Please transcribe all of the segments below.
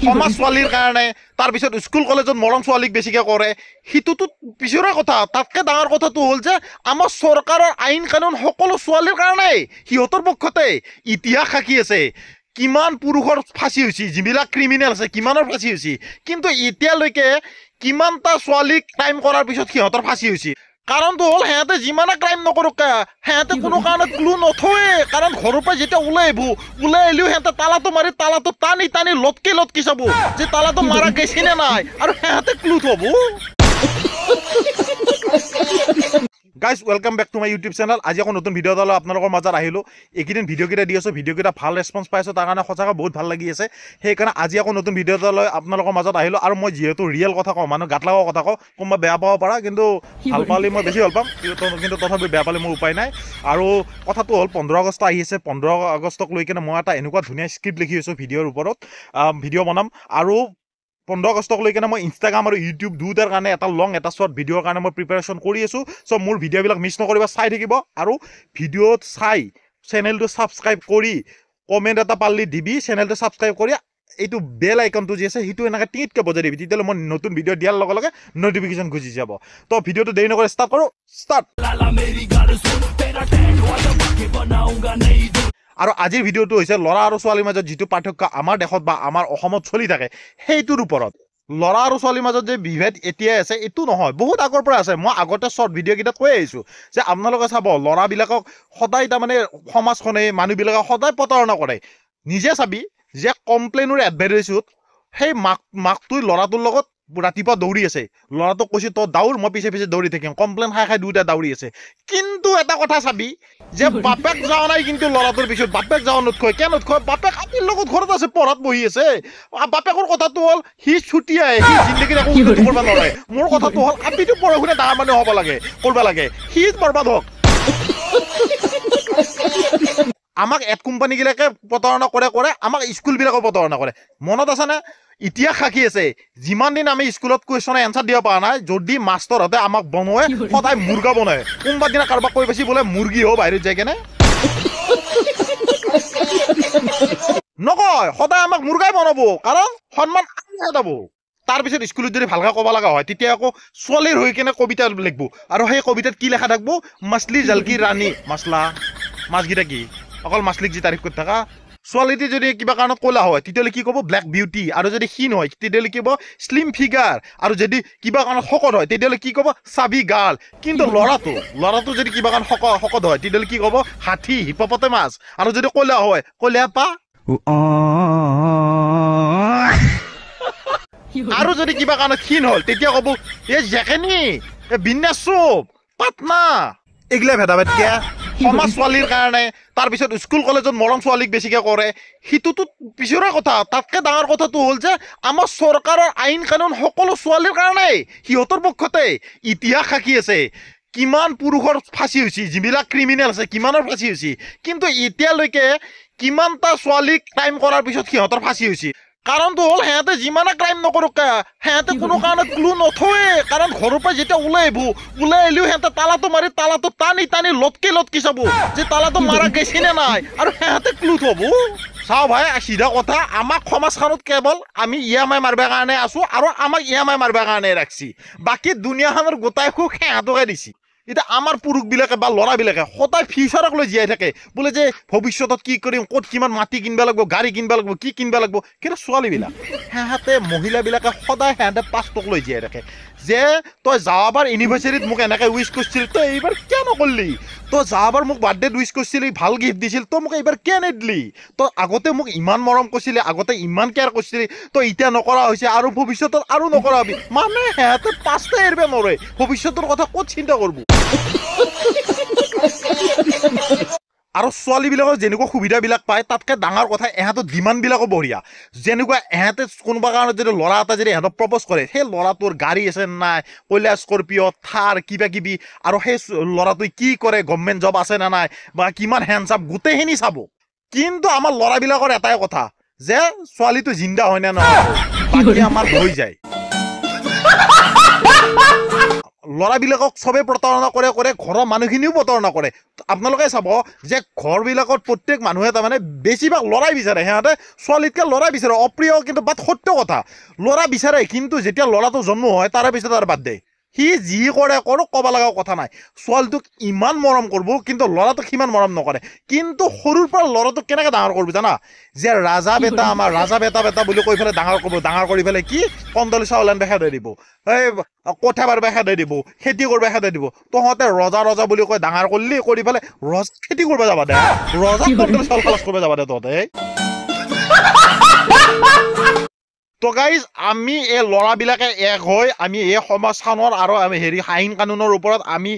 সমাজ ছোৱালীৰ কাৰণে, তাৰপিছত স্কুল কলেজত মৰম ছোৱালীক বেছিকৈ কৰে, সিটোতো পিছৰে কথা। তাতকৈ ডাঙৰ কথাটো হ'ল যে আমাৰ চৰকাৰৰ আইন কানুন সকলো ছোৱালীৰ কাৰণেই, সিহঁতৰ পক্ষতে। ইতিহাস সাক্ষী আছে, কিমান পুৰুষৰ ফাঁচি হৈছে, যিবিলাক ক্ৰিমিনেল আছে কিমানৰ ফাঁচি হৈছে, কিন্তু এতিয়ালৈকে কিমানটা ছোৱালীক ক্ৰাইম কৰাৰ পিছত সিহঁতৰ ফাঁচি হৈছে। কাৰণটো হ'ল সিহঁতে যিমানে ক্ৰাইম নকৰক সিহঁতে কোনো কাৰণত ক্লু নথয়ে। কাৰণ ঘৰৰ পৰা যেতিয়া ওলাই আহিব, ওলাই আহিলেও সিহঁতে তালাটো মাৰি তালাটো টানি টানি লটকি লটকি চাব যে তালাটো মাৰা গেছি নে নাই, আৰু সিহঁতে ক্লু থ'ব। Guys, welcome back to my YouTube channel. আজি আকৌ নতুন ভিডিঅ' এটা লৈ আপোনালোকৰ মাজত আহিলোঁ। এইকেইদিন ভিডিঅ'কেইটা দি আছোঁ, ভিডিঅ'কেইটা ভাল ৰেচপঞ্চ পাইছোঁ, তাৰ কাৰণে সঁচাকৈ বহুত ভাল লাগি আছে। সেইকাৰণে আজি আকৌ নতুন ভিডিঅ' এটা লৈ আপোনালোকৰ মাজত আহিলোঁ। আৰু মই যিহেতু ৰিয়েল কথা কওঁ, মানুহ গাত লগা কথা কওঁ, কোনোবা বেয়া পাব পাৰা, কিন্তু ভাল পালে মই বেছি ভাল পাম, কিন্তু তথাপি বেয়া পালে মোৰ উপায় নাই। আৰু কথাটো হ'ল 15 আগষ্ট আহি আছে। 15 আগষ্টক লৈ কিনে মই এটা এনেকুৱা ধুনীয়া স্ক্ৰিপ্ট লিখি আছোঁ, ভিডিঅ'ৰ ওপৰত ভিডিঅ' বনাম। আৰু 15 আগষ্টক লৈ কিনে মই ইনষ্টাগ্ৰাম আৰু ইউটিউব দুয়োটাৰ কাৰণে এটা লং এটা শ্বৰ্ট ভিডিঅ'ৰ কাৰণে মই প্ৰিপেৰেশ্যন কৰি আছোঁ। চ' মোৰ ভিডিঅ'বিলাক মিছ নকৰিবা, চাই থাকিব। আৰু ভিডিঅ'ত চাই চেনেলটো ছাবস্ক্ৰাইব কৰি কমেণ্ট এটা পালি দিবি, চেনেলটো ছাবস্ক্ৰাইব কৰি এইটো বেল আইকনটো যি আছে সেইটো এনেকৈ টিঙিতকৈ বজাই দিবি, তেতিয়াহ'লে মই নতুন ভিডিঅ' দিয়াৰ লগে লগে ন'টিফিকেশ্যন গুচি যাব। তো ভিডিঅ'টো দেৰি নকৰি ষ্টাৰ্ট কৰোঁ, ষ্টাৰ্ট। আৰু আজিৰ ভিডিঅ'টো হৈছে ল'ৰা আৰু ছোৱালীৰ মাজত যিটো পাৰ্থক্য আমাৰ দেশত বা আমাৰ অসমত চলি থাকে সেইটোৰ ওপৰত। ল'ৰা আৰু ছোৱালীৰ মাজত যে বিভেদ এতিয়াই আছে এইটো নহয়, বহুত আগৰ পৰা আছে। মই আগতে শ্বৰ্ট ভিডিঅ'কেইটাত কৈ আহিছোঁ যে আপোনালোকে চাব, ল'ৰাবিলাকক সদায় তাৰমানে সমাজখনে মানুহবিলাকক সদায় প্ৰতাৰণা কৰে। নিজে চাবি যে কমপ্লেইনৰ এডভাৰটাইজত সেই মাকটোৱে ল'ৰাটোৰ লগত ৰাতিপুৱা দৌৰি আছে, ল'ৰাটোক কৈছে তই দাউৰ, মই পিছে পিছে দৌৰি থাকিম, কমপ্লেইন খাই খাই দুয়োটা দৌৰি আছে। কিন্তু এটা কথা চাবি যে বাপেক যোৱা নাই, কিন্তু ল'ৰাটোৰ পিছত বাপেক যোৱা নোথখয়। কিয় নোথখয়? বাপেক আপিৰ লগত ঘৰত আছে, পঢ়াত বহি আছে। বাপেকৰ কথাটো হ'ল সি ছুটি আহে, সি জিন্দগীত একো উন্নতি কৰিব নোৱাৰে। মোৰ কথাটো হ'ল আপিটো পঢ়া শুনা ডাঙৰ মানুহ হ'ব লাগে, কৰিব লাগে, সি বৰবাদ হওক। আমাক এড কোম্পানীবিলাকে প্ৰতাৰণা কৰে, আমাক স্কুলবিলাকো প্ৰতাৰণা কৰে। মনত আছেনে? ইতিহাস সাক্ষী আছে, যিমান দিন আমি স্কুলত কুৱেশ্যনৰ এনচাৰ দিব পৰা নাই, যদি মাষ্টৰহঁতে আমাক বনোৱে সদায় মুৰ্গা বনায়। কোনোবা দিনা কাৰোবাক কৈ পাইছি বোলে মুৰ্গী হও বাহিৰত যায় কেনে নকয়, সদায় আমাক মুৰ্গাই বনাব, কাৰণ সন্মান আমি। তাৰপিছত স্কুলত যদি ভালকৈ ক'ব লগা হয় তেতিয়া আকৌ ছোৱালীৰ হৈ কেনে কবিতা লিখিব, আৰু সেই কবিতাত কি লেখা থাকিব? মাছলি জালকি ৰাণী, মাছলা মাছকেইটা কি অকল মাছলিক যি তাৰিফ কৰি থাকা। ছোৱালীটি যদি কিবা কাৰণত ক'লা হয় তেতিয়াহ'লে কি ক'ব? Black beauty. আৰু যদি ক্ষীণ হয় তেতিয়াহ'লে কি ক'ব? Slim figure. আৰু যদি কিবা কাৰণত শকত হয় তেতিয়াহ'লে কি ক'ব? চাবি গাৰ্ল। কিন্তু ল'ৰাটো যদি কিবা কাৰণত শকত হয় তেতিয়াহ'লে কি ক'ব? হাতী, হিপপটেমাছ। আৰু যদি ক'লা হয় কলা পা। আৰু যদি কিবা কাৰণত ক্ষীণ হ'ল তেতিয়া ক'ব এই জেকেনি, এই বিন্যাস চুপ, পাটনা। এইগিলা ভেদাভেদ কিয় সমাজ ছোৱালীৰ কাৰণে, তাৰপিছত স্কুল কলেজত মৰম ছোৱালীক বেছিকৈ কৰে, সিটোতো পিছৰে কথা। তাতকৈ ডাঙৰ কথাটো হ'ল যে আমাৰ চৰকাৰৰ আইন কানুন সকলো ছোৱালীৰ কাৰণেই, সিহঁতৰ পক্ষতে। ইতিহাস সাক্ষী আছে, কিমান পুৰুষৰ ফাঁচি হৈছে, যিবিলাক ক্ৰিমিনেল আছে কিমানৰ ফাঁচি হৈছে, কিন্তু এতিয়ালৈকে কিমানটা ছোৱালীক ক্ৰাইম কৰাৰ পিছত সিহঁতৰ ফাঁচি হৈছে। কাৰণটো হ'ল সিহঁতে যিমানে ক্ৰাইম নকৰক সিহঁতে কোনো কাৰণত ক্লু নথয়ে। কাৰণ ঘৰৰ পৰা যেতিয়া ওলাই আহিব, ওলাই আহিলেও সিহঁতে তালাটো মাৰি তালাটো টানি টানি লটকি লটকি চাব যে তালাটো মাৰা গেছি নে নাই, আৰু সিহঁতে ক্লু থ'ব। চাওঁ ভাই, চিধা কথা, আমাক সমাজখনত কেৱল আমি ই এম আই মাৰিবৰ কাৰণে আছোঁ, আৰু আমাক ই এম আই মাৰিবৰ কাৰণে ৰাখছি, বাকী দুনীয়াখনৰ গোটাই সুখ সিহঁতকে দিছি। এতিয়া আমাৰ পুৰুষবিলাকে বা ল'ৰাবিলাকে সদায় ফিউচাৰক লৈ জীয়াই থাকে, বোলে যে ভৱিষ্যতত কি কৰিম, ক'ত কিমান মাটি কিনিব লাগিব, গাড়ী কিনিব লাগিব, কি কিনিব লাগিব। কিন্তু ছোৱালীবিলাক সিহঁতে, মহিলাবিলাকে সদায় সিহঁতে পাষ্টক লৈ জীয়াই থাকে যে তই যোৱাবাৰ ইউনিভাৰ্চিটিত মোক এনেকৈ উইচ কৰিছিলি, তই এইবাৰ কিয় নকৰিলি? তই যোৱাবাৰ মোক বাৰ্থডেত উইচ কৰিছিলি, ভাল গিফ্ট দিছিল, তই মোক এইবাৰ কিয় নিদিলি? তই আগতে মোক ইমান মৰম কৰিছিলি, আগতে ইমান কেয়াৰ কৰিছিলি, তই এতিয়া নকৰা হৈছে, আৰু ভৱিষ্যতত আৰু নকৰা হবি। মানে সিহঁতে পাষ্টে এৰিব নোৱাৰে, ভৱিষ্যতৰ কথা ক'ত চিন্তা কৰিব? আৰু ছোৱালীবিলাকৰ যেনেকুৱা সুবিধাবিলাক পায়, তাতকৈ ডাঙৰ কথা ইহঁতৰ ডিমাণ্ডবিলাকো বঢ়িয়া। যেনেকুৱা ইহঁতে কোনোবা কাৰণত যদি ল'ৰা এটা যদি ইহঁতক প্ৰপ'জ কৰে, সেই ল'ৰাটোৰ গাড়ী আছে নাই, কয়লা স্কৰপিঅ' থাৰ কিবা কিবি, আৰু সেই ল'ৰাটোৱে কি কৰে, গভমেণ্ট জব আছে নে নাই, বা কিমান হেণ্ডচাম, গোটেইখিনি চাব। কিন্তু আমাৰ ল'ৰাবিলাকৰ এটাই কথা যে ছোৱালীটো জিন্দা হয় নে নহয়, বাকী আমাৰ হৈ যায়। ল'ৰাবিলাকক চবেই প্ৰতাৰণা কৰে কৰে, ঘৰৰ মানুহখিনিও প্ৰতাৰণা কৰে। আপোনালোকে চাব যে ঘৰবিলাকত প্ৰত্যেক মানুহে তাৰমানে বেছিভাগ ল'ৰাই বিচাৰে, সিহঁতে ছোৱালীতকৈ ল'ৰাই বিচাৰে। অপ্ৰিয় কিন্তু বাট সত্য কথা, ল'ৰা বিচাৰে, কিন্তু যেতিয়া ল'ৰাটো জন্ম হয় তাৰে পিছত আৰু বাদ দিয়ে, সি যি কৰে কৰক, ক'ব লগাও কথা নাই। ছোৱালীটোক ইমান মৰম কৰিব কিন্তু ল'ৰাটোক সিমান মৰম নকৰে। কিন্তু সৰুৰ পৰা ল'ৰাটোক কেনেকৈ ডাঙৰ কৰিব জানা, যে ৰাজা বেটা আমাৰ ৰাজা বেটা বেটা বুলি কৈ পেলাই ডাঙৰ কৰিব, ডাঙৰ কৰি পেলাই কি কন্দলি চাউল আনিব খেদাই দিব, এই কঠীয়া পাৰিব খেদাই দিব, খেতি কৰিব খেদাই দিব। তহঁতে ৰজা ৰজা বুলি কৈ ডাঙৰ কৰিলি, কৰি পেলাই ৰজা খেতি কৰিব যাবা দে, ৰজা কন্দলি চাউল খালাচ কৰিব যাবা দে তহঁতে। তো গাইজ আমি এই ল'ৰাবিলাকে এক হৈ আমি এই সমাজখনৰ আৰু আমি হেৰি আইন কানুনৰ ওপৰত আমি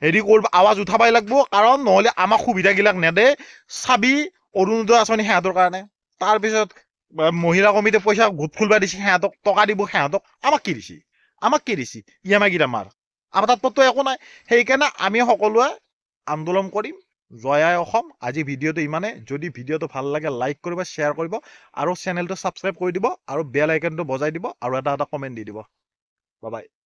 হেৰি কৰিব, আৱাজ উঠাবই লাগিব, কাৰণ নহ'লে আমাক সুবিধাবিলাক নেদে। চাবি অৰুণোদয় আঁচনি সিহঁতৰ কাৰণে, তাৰপিছত মহিলা কমিটিয়ে পইচা গোট খুলিব দিছে সিহঁতক, টকা দিব সিহঁতক, আমাক কি দিছে, আমাক কি দিছে? ই এম আই কেইটা মাৰ, আমাৰ তাততো একো নাই। সেইকাৰণে আমি সকলোৱে আন্দোলন কৰিম। জয় আই অসম। আজি ভিডিঅ'টো ইমানে। যদি ভিডিঅ'টো ভাল লাগে লাইক কৰিব, শ্বেয়াৰ কৰিব আৰু চেনেলটো ছাবস্ক্ৰাইব কৰি দিব আৰু বেল আইকনটো বজাই দিব আৰু এটা এটা কমেণ্ট দি দিব। Bye bye.